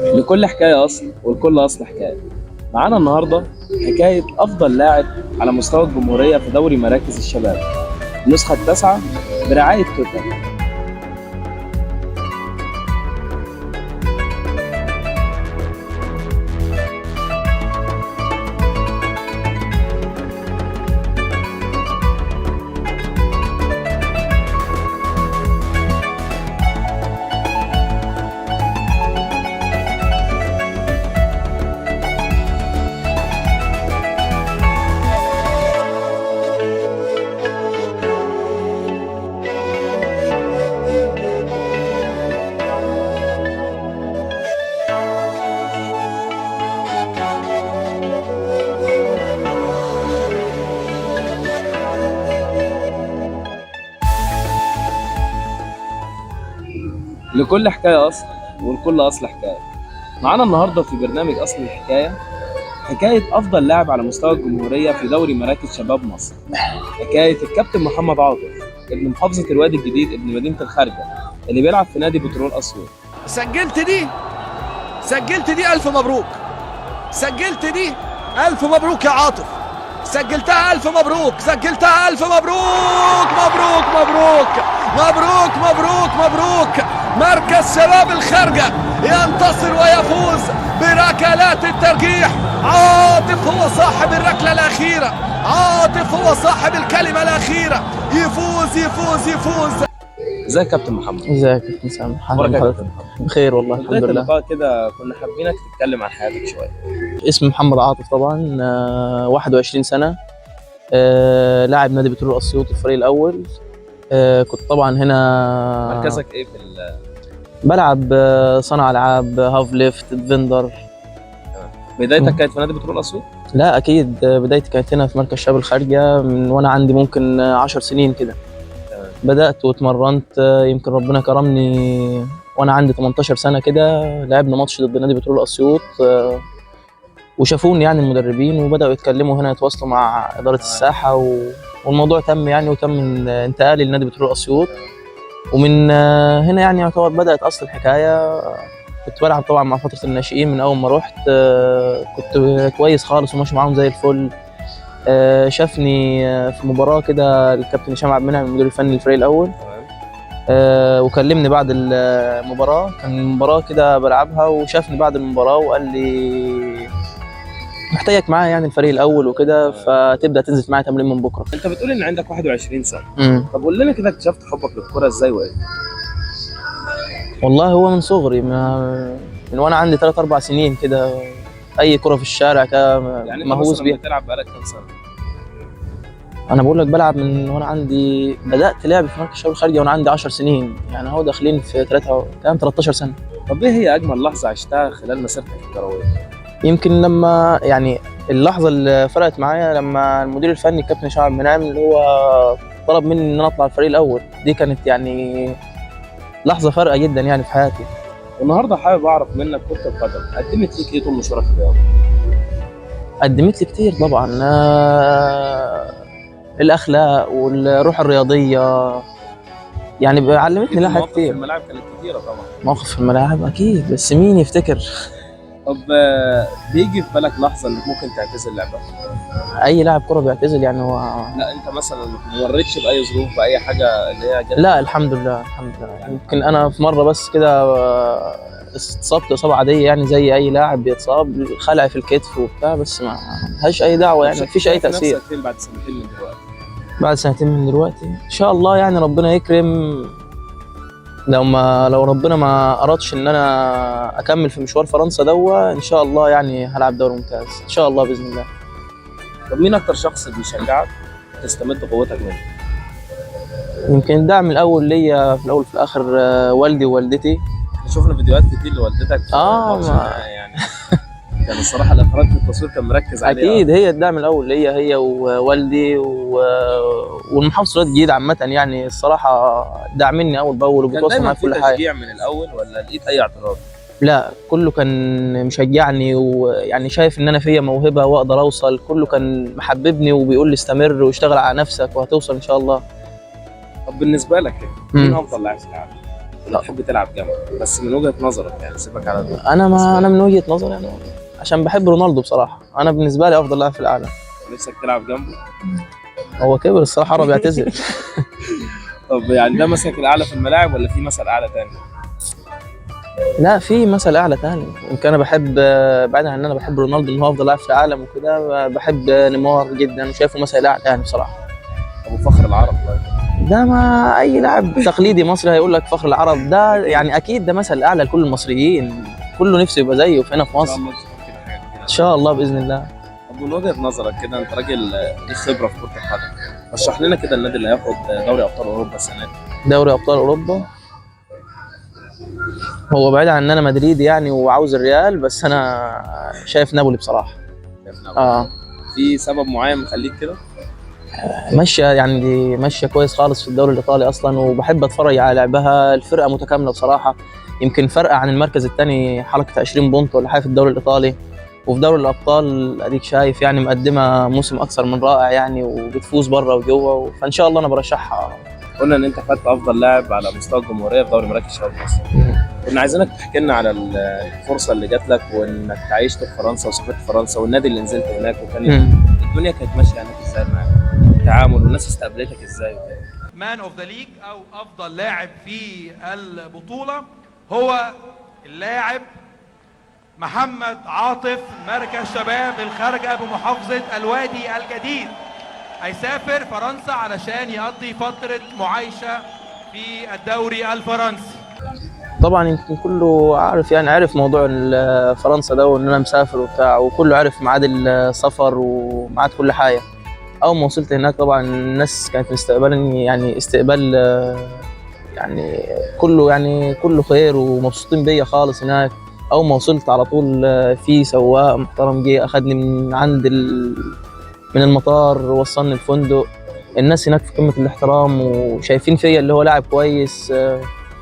لكل حكاية أصل ولكل أصل حكاية. معانا النهاردة حكاية أفضل لاعب على مستوى الجمهورية في دوري مراكز الشباب النسخة التاسعة برعاية توتال. لكل حكاية أصل ولكل أصل حكاية. معانا النهاردة في برنامج أصل الحكاية حكاية أفضل لاعب على مستوى الجمهورية في دوري مراكز شباب مصر، حكاية الكابتن محمد عاطف ابن محافظة الوادي الجديد ابن مدينة الخارجة اللي بيلعب في نادي بترول أسيوط. سجلت دي، سجلت دي، ألف مبروك، سجلت دي، ألف مبروك يا عاطف، سجلتها، ألف مبروك، سجلتها، ألف مبروك، مبروك مبروك مبروك مبروك مبروك. مركز شباب الخارجة ينتصر ويفوز بركلات الترجيح. عاطف هو صاحب الركلة الأخيرة، عاطف هو صاحب الكلمة الأخيرة، يفوز يفوز يفوز. ازيك يا كابتن محمد؟ ازيك يا كابتن سامح؟ أخبارك يا حضرتك كابتن محمد؟ بخير والله في بداية الحمد لله. اللقاء كده كنا حابينك تتكلم عن حياتك شوية. اسمي محمد عاطف طبعا، 21 سنة، لاعب نادي بترول اسيوط الفريق الأول. كنت طبعا هنا مركزك ايه في بلعب صانع ألعاب، half left، defender. بدايتك كانت في نادي بترول أسيوط؟ لا أكيد، بدايتي كانت هنا في مركز شباب الخارجة من وأنا عندي ممكن 10 سنين كده. تمام. بدأت واتمرنت، يمكن ربنا كرمني وأنا عندي 18 سنة كده، لعبنا ماتش ضد نادي بترول أسيوط، وشافوني يعني المدربين وبدأوا يتكلموا هنا، يتواصلوا مع إدارة الساحة والموضوع تم يعني، وتم انتقالي لنادي بترول أسيوط. ومن هنا يعني يعتبر بدأت أصل الحكاية. كنت بلعب طبعا مع فترة الناشئين من أول ما رحت، كنت كويس خالص وماشي معاهم زي الفل. شافني في مباراة كده الكابتن هشام عبد المنعم المدير الفني للفريق الأول، تمام. وكلمني بعد المباراة، كان مباراة كده بلعبها، وشافني بعد المباراة وقال لي محتاجك معايا يعني الفريق الأول وكده، فتبدأ تنزل معايا تمرين من بكرة. انت بتقول ان عندك 21 سنة، طب قول لنا كده اكتشفت حبك للكرة ازاي وايه؟ والله هو من صغري، من وانا عندي 3 4 سنين كده، اي كرة في الشارع كده يعني انت مهووس مثلا بيها. بتلعب بقالك كام سنة؟ انا بقول لك بلعب من وانا عندي، بدأت لعب في مركز شباب الخارجي وانا عندي 10 سنين، يعني هو داخلين في 3 كام 13 سنة. طب ايه هي اجمل لحظة عشتها خلال مسيرتك الكروية؟ يمكن لما يعني اللحظة اللي فرقت معايا لما المدير الفني الكابتن هشام عبد المنعم اللي هو طلب مني ان انا اطلع الفريق الاول، دي كانت يعني لحظة فارقة جدا يعني في حياتي. والنهارده حابب اعرف منك كرة القدم قدمت ليك ايه طول مشوارك الرياضي؟ قدمت لي كتير طبعا، الاخلاق والروح الرياضية، يعني علمتني لا حاجات المواقف في كتير. الملاعب كانت كتيرة طبعا. مواقف في الملاعب اكيد، بس مين يفتكر؟ طب بيجي في بالك لحظة انك ممكن تعتزل لعبة؟ اي لاعب كره بيعتزل يعني هو لا انت مثلا ما مريتش باي ظروف باي حاجة اللي هي جت؟ لا الحمد لله الحمد لله. يمكن انا في مرة بس كده، اتصبت اصابه عادية يعني زي اي لاعب بيتصاب، خلع في الكتف وبتاع، بس ما لهاش اي دعوه يعني، مفيش اي شايف تاثير. نفسك فين بعد سنتين من دلوقتي؟ بعد سنتين من دلوقتي ان شاء الله يعني ربنا يكرم، لو ربنا ما ارادش ان انا اكمل في مشوار فرنسا دوا، ان شاء الله يعني هلعب دوري ممتاز ان شاء الله باذن الله. طب مين اكتر شخص بيشجعك تستمد قوتك منه؟ يمكن الدعم الاول ليا في الاول وفي الاخر، والدي ووالدتي. احنا شفنا فيديوهات كتير لوالدتك في ماتش يعني كان الصراحة الاخراج في التصوير كان مركز عليها. اكيد هي الدعم الاول ليا، هي ووالدي والمحافظة الوادي الجديد عامة يعني، الصراحة داعميني اول باول كان وبيتواصلوا دايما معايا في في كل حاجة. تشجيع من الاول ولا لقيت اي اعتراض؟ لا كله كان مشجعني، ويعني شايف ان انا فيا موهبة واقدر اوصل، كله كان محببني وبيقول لي استمر واشتغل على نفسك وهتوصل ان شاء الله. طب بالنسبة لك مين افضل لاعب في العالم؟ ولا تحب تلعب جنبه؟ بس من وجهه نظرك يعني، سيبك على ده. انا ما انا من وجهه نظري يعني عشان بحب رونالدو بصراحة، انا بالنسبة لي افضل لاعب في العالم. نفسك تلعب جنبه؟ هو كبر الصراحة، قرب يعتزل. طب يعني ده مثلك الاعلى في الملاعب ولا في مثل اعلى تاني؟ لا، في مثل اعلى تاني. يمكن انا بحب، بعيدا عن ان انا بحب رونالدو ان هو افضل لاعب في العالم وكده، بحب نيمار جدا وشايفه مثل اعلى يعني بصراحة. طب وفخر العرب طيب؟ ده ما اي لاعب تقليدي مصري هيقول لك فخر العرب ده، يعني اكيد ده مثل اعلى لكل المصريين، كله نفسه يبقى زيه هنا في ان شاء مصر. الله تشوف كده حاجة كبيرة. ان شاء الله باذن الله. طب من وجهه نظرك كده، انت راجل ليك خبره في كره القدم، رشح لنا كده النادي اللي هياخد دوري ابطال اوروبا السنة دي. دوري ابطال اوروبا، هو بعيد عن ان انا مدريدي يعني وعاوز الريال، بس انا شايف نابولي بصراحة. في سبب معين مخليك كده؟ ماشية يعني، دي ماشية كويس خالص في الدوري الايطالي اصلا، وبحب اتفرج على لعبها، الفرقة متكاملة بصراحة. يمكن فرقه عن المركز الثاني حركة 20 بونت ولا حاجة في الدوري الايطالي، وفي دوري الابطال اديك شايف يعني مقدمه موسم اكثر من رائع يعني، وبتفوز بره وجوه، فان شاء الله انا برشحها. قلنا ان انت خدت افضل لاعب على مستوى الجمهورية في دوري مراكز شباب مصر. كنا عايزينك تحكي لنا على الفرصة اللي جات لك، وانك تعيشت في فرنسا وسافرت فرنسا، والنادي اللي نزلت هناك، وكان الدنيا كانت ماشية هناك ازاي معاك؟ التعامل والناس استقبلتك ازاي وكده. man of the league او افضل لاعب في البطولة هو اللاعب محمد عاطف، مركز شباب الخارجة بمحافظة الوادي الجديد. هيسافر فرنسا علشان يقضي فترة معايشه في الدوري الفرنسي. طبعا يمكن كله عارف يعني، عارف موضوع فرنسا ده وان انا مسافر وبتاع، وكله عارف ميعاد السفر وميعاد كل حاجة. اول ما وصلت هناك طبعا الناس كانت مستقبلني يعني استقبال، يعني كله يعني كله خير ومبسوطين بيا خالص هناك. اول ما وصلت على طول في سواق محترم جه اخدني من عند من المطار وصلني الفندق. الناس هناك في قمة الاحترام وشايفين فيا اللي هو لاعب كويس.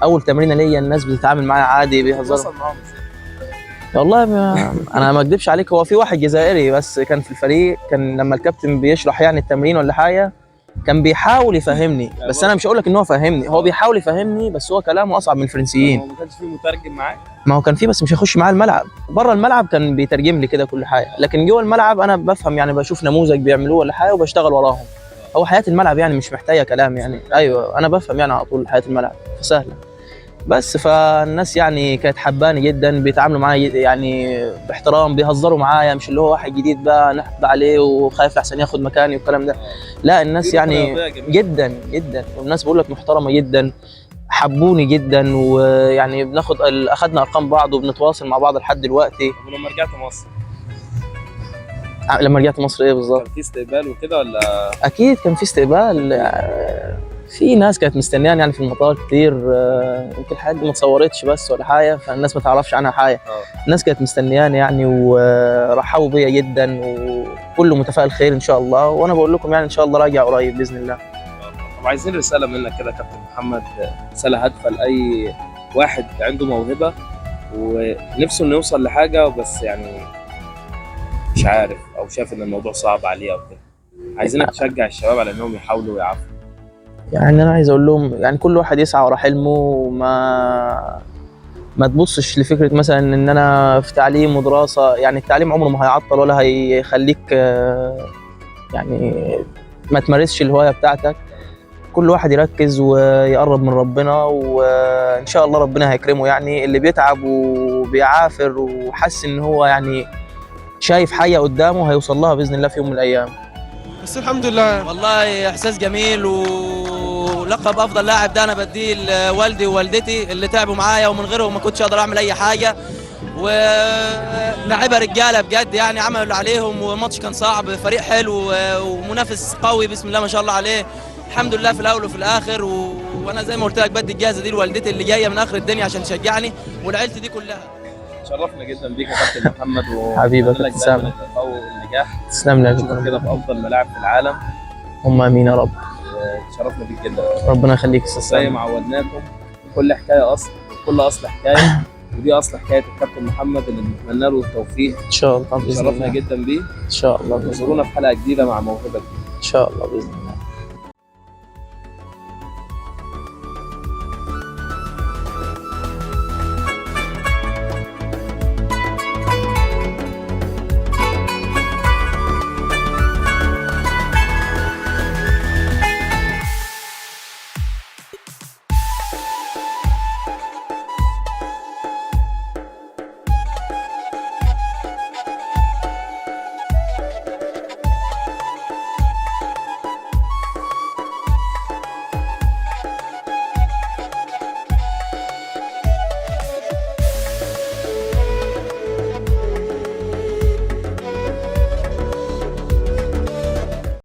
اول تمرينه ليا الناس بتتعامل معايا عادي، بيهزروا. وصل معاهم ازاي؟ والله ما انا ما اكدبش عليك، هو في واحد جزائري بس كان في الفريق، كان لما الكابتن بيشرح يعني التمرين ولا حاجة كان بيحاول يفهمني، بس انا مش هقول لك ان هو فهمني، هو بيحاول يفهمني بس هو كلامه اصعب من الفرنسيين. هو ما كانش في مترجم معاك؟ ما هو كان فيه، بس مش هيخش معاه الملعب. بره الملعب كان بيترجم لي كده كل حاجة، لكن جوه الملعب انا بفهم يعني، بشوف نموذج بيعملوه ولا حاجة وبشتغل وراهم. هو حياة الملعب يعني مش محتاجه كلام يعني، ايوه انا بفهم يعني على طول حياة الملعب فسهله. بس فالناس يعني كانت حباني جدا، بيتعاملوا معايا يعني باحترام، بيهزروا معايا، مش اللي هو واحد جديد بقى نحقد عليه وخايف لحسن ياخد مكاني والكلام ده. لا الناس يعني جدا جدا، والناس بقول لك محترمه جدا، حبوني جدا، ويعني بناخد اخدنا ارقام بعض وبنتواصل مع بعض لحد دلوقتي. طب ولما رجعت مصر؟ لما رجعت مصر ايه بالظبط؟ كان في استقبال وكده ولا؟ اكيد كان في استقبال، في ناس كانت مستنياني يعني في المطار كتير، يمكن الحاجات دي ما اتصورتش بس ولا حاجة، فالناس ما تعرفش عنها حاجة. الناس كانت مستنياني يعني ورحبوا بيا جدا، وكله متفائل خير ان شاء الله، وانا بقول لكم يعني ان شاء الله راجع قريب باذن الله. طب عايزين رسالة منك كده يا كابتن محمد، رسالة هادفة لاي واحد عنده موهبة ونفسه انه يوصل لحاجة بس يعني مش عارف او شايف ان الموضوع صعب عليه او كده. عايزينك تشجع الشباب على انهم يحاولوا ويعافوا. يعني انا عايز اقول لهم يعني كل واحد يسعى ورا حلمه، وما ما تبصش لفكرة مثلا ان انا في تعليم ودراسة، يعني التعليم عمره ما هيعطل ولا هيخليك يعني ما تمارسش الهواية بتاعتك. كل واحد يركز ويقرب من ربنا، وان شاء الله ربنا هيكرمه. يعني اللي بيتعب وبيعافر وحس ان هو يعني شايف حاجة قدامه هيوصل لها باذن الله في يوم من الايام. بس الحمد لله. والله احساس جميل، ولقب افضل لاعب ده انا بديه لوالدي ووالدتي اللي تعبوا معايا، ومن غيرهم ما كنتش اقدر اعمل اي حاجة. ولاعيبه رجاله بجد يعني، عملوا اللي عليهم، والماتش كان صعب، فريق حلو ومنافس قوي بسم الله ما شاء الله عليه. الحمد لله في الاول وفي الاخر. وانا زي ما قلت لك بدي الجائزة دي لوالدتي اللي جاية من اخر الدنيا عشان تشجعني، ولعيلتي دي كلها. شرفنا جدا بيك يا كابتن محمد، حبيبك، لك تسلم. دايما التفوق والنجاح. تسلم لي يا نشوفك كابتن. كده في افضل ملاعب في العالم. هم امين يا رب. شرفنا بيك جدا. ربنا يخليك يا زي ما عودناكم، كل حكاية اصل وكل اصل حكاية، ودي اصل حكاية الكابتن محمد اللي بنتمنى له التوفيق. ان شاء الله باذن شرفنا الله. جدا بيه. ان شاء الله باذن انتظرونا الله. في حلقة جديدة مع موهبة جديدة. ان شاء الله باذن الله.